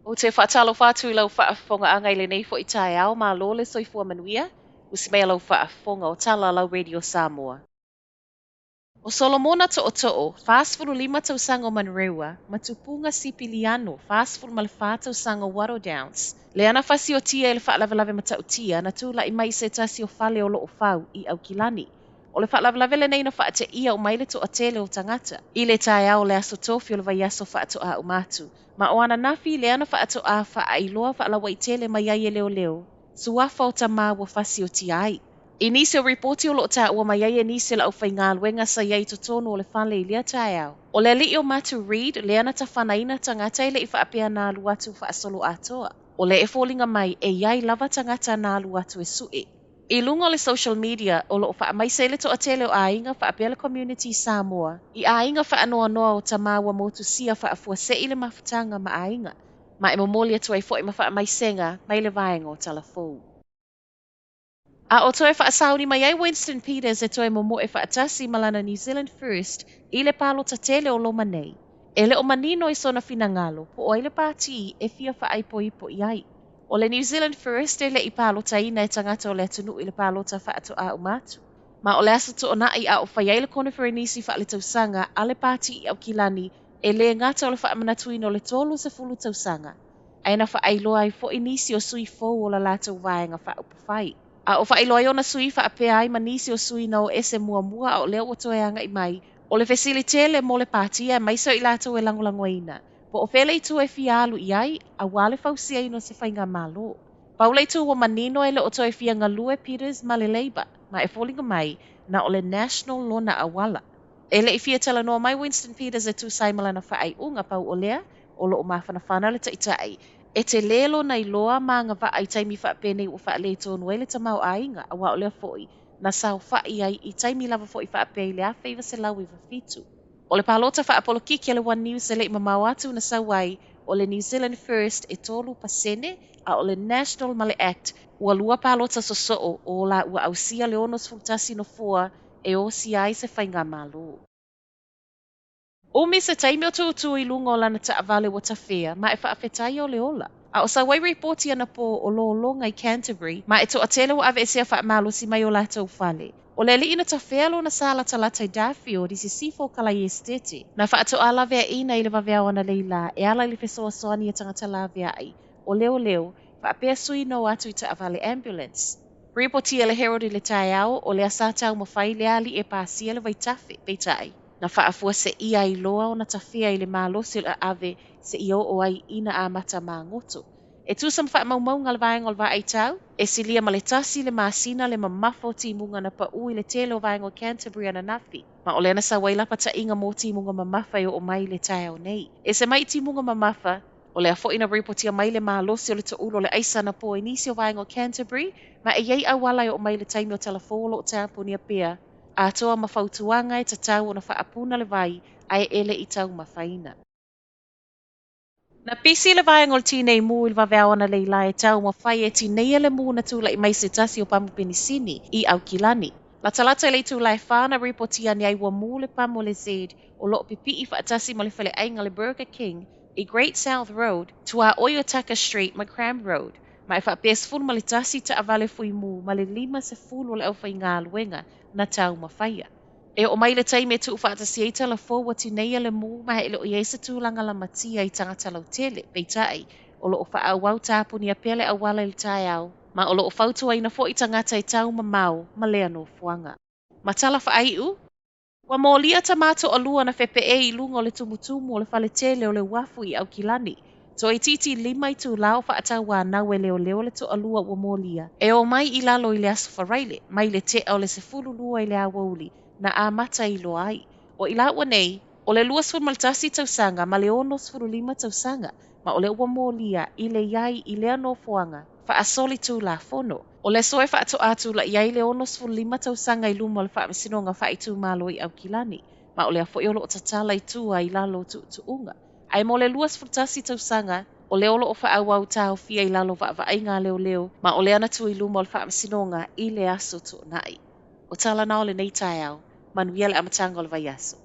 Ou te faatalofa atu i lau faafofogaaga i lenei foi taeao, malo le soifua manuia, usi mai a lau faafofoga o Tala Lau Radio Samoa. O Solomona To'oto'o, 45 tausaga o Manurewa, ma Tupuga Sipiliano, 44 tausaga o Wattle Downs, lea na fasiotia i le faalavelave matautia na tula'i mai i se tasi o fale o lo'o fau i Aukilani. O le faalavelave lenei na faateia uma ai le toatele o tagata i le taeao o le Aso Tofi o le vaiaso faatoa uma atu. Ma o ananafi lea na faatoa faailoa faalauaitele mai ai e leoleo suafa o tamā ua fasiotia ai. I nisi o ripoti o lo o taua mai ai e nisi o le aufaigaluega sa i ai i totonu o le fale i lea taeao, o le alii o Matiu Reid lea na tafanaina tagata e le i faapea na alu atu faasoloatoa. O lea e foliga mai e i ai lava tagata na alu atu e su'e. I luga o le social media o lo o faamaise ai le toatele o aiga faapea le community i Samoa i aiga faanoanoa o tamā ua motusia faafuasei le mafutaga ma aiga, ma e momoli atu ai foi ma faamaisega mai le vaega o Tala Fou. A o toe faasauni mai ai Winston Peters e toe momoe faatasi ma lana New Zealand First i le palota tele o loma nei. E le o manino i sona finagalo po o ai le pātī e fia faaipoipo i ai. O le New Zealand First e le i palotaina e tagata o le atunuu i le palota faatoa uma atu. Ma o le Aso Toonai a o fai ai le koneferenisi faaletausaga a le pātī i Aukilani e le gata o le faamanatuina o le 30 tausaga, ae na faailoa ai foi nisi o sui fou o la latou vaega faaupufai. A o faailoa ai ona sui faapea ai ma nisi o sui na o ese muamua a o lea ua toe agai mai, o le fesili tele mo le pātī aemaise o i latou e lagolagoina, po o fea le itu e fia alu i ai aua le fausiaina o se faigamalo. Pau le itu ua manino e le o toe fia galue Peters ma le Labour, ma e foliga mai na o le National lona auala. E le i fia talanoa mai Winston Peters e tusa ai ma lana faaiuga, pau o lea, o lo o mafanafana le taitai, e tele lona iloa ma agavaa i taimi faapenei ua faaletonu ai le tamaoaiga, aua o lea foi na saofa'i ai i taimi lava foi faapea i le 1997. O le palota faapolokiki a le One News e le i mamao atu na sau ai o le New Zealand First e 3%, a o le National ma le act ua lua palota sosoo o la ua ausia le 61 nofoa e osia ai se faigamalo. Umi se taimi o tutū i luga o lana taavale ua tafea ma e faafetaia o le ola. A o sau ai ripoti anapō o lologa i Canterbury ma e toatele ua aveesea faamalosi mai o latou fale. O le alii na tafea lona sa latalata i Darfield i sisifo o Kalaiestete, na faatoa laveaiina i le vaveao analeila e ala i le fesoasoani a tagata laveai, o leoleo, faapea sui na o atu i taavale ambulance. Ripotia e le Herald i le taeao, o lea sa taumafai lea alii e pasia le vaitafe, peitai, na faafuaseia ai loa ona tafea i le malosi o le aave seia oo ai ina amata magoto. E tusa ma faamaumauga a le vaega o le Vaai Tau, e silia ma le tasi le masina le mamafa o timuga na pau i le tele o vaega o Canterbury ananafi, ma o lea na sau ai lapataiga mo timuga mamafa e oo mai i le taeao nei. Ese mai i timuga mamafa, o lea foi na ripotia mai le malosi o le to'ulo o le aisa anapō i nisi o vaega o Canterbury, ma e i ai auala e oo mai i le taimi o Tala Fou o lo o tapunia pea, atoa ma fautuaga e tatau ona faapuna le vai ae e le i taumafaina. Na pisi le vaega o le tinei mu i le vaveao analeila e taumafai e tineia le mu na tula'i mai se tasi o pamu penisini i Aukilani. Latalata i le itula e fa na ripotia ane ai ua mu le pamu o le Z o lo o pipi'i faatasi ma le faleaiga le Burger King i Great South Road, tuaoi o Tucker Street ma Cram Road, ma e faapea 11 taavale fui mu ma le 50 o le aufaigaluega na taumafaia. E oo mai le taimi e tuufaatasi ai tala fou ua tineia le mu ma e le o i ai se tulaga lamatia i tagata lautele, peitai, o lo o faaauau tapunia pea le auala i le taeao, ma o lo o fautuaina foi tagata e taumamao ma lea nofoaga. Ma tala faaiu, Ua molia tamā toalua na fepeei i luga o le tumutumu o le fale tele o le uafu i Aukilani. Toeitiiti lima itulā o faatauanau e leoleo le toalua ua molia e o mai i lalo i le Aso Faraile, mai le tea o le 12 i le aoauli na amata iloa ai. O i laua nei, o le 21 tausaga ma le 65 tausaga, ma o lea ua molia i le i ai i lea nofoaga faasolitulafono. O le aso e faatoa tula'i ai le 65 tausaga i luma o le Faamasinoga Faaitumalo i Aukilani, ma o lea foi o lo o tatala i tua i lalo o tuutuuga. Ae mo le 21 tausaga, o lea o lo o faaauau taofia i lalo o vaavaaiga a leoleo, ma o lea na tu i luma o le Faamasinoga i le Aso Toonai. O tala na o lenei taeao. Manuia le amataga o le vaiaso.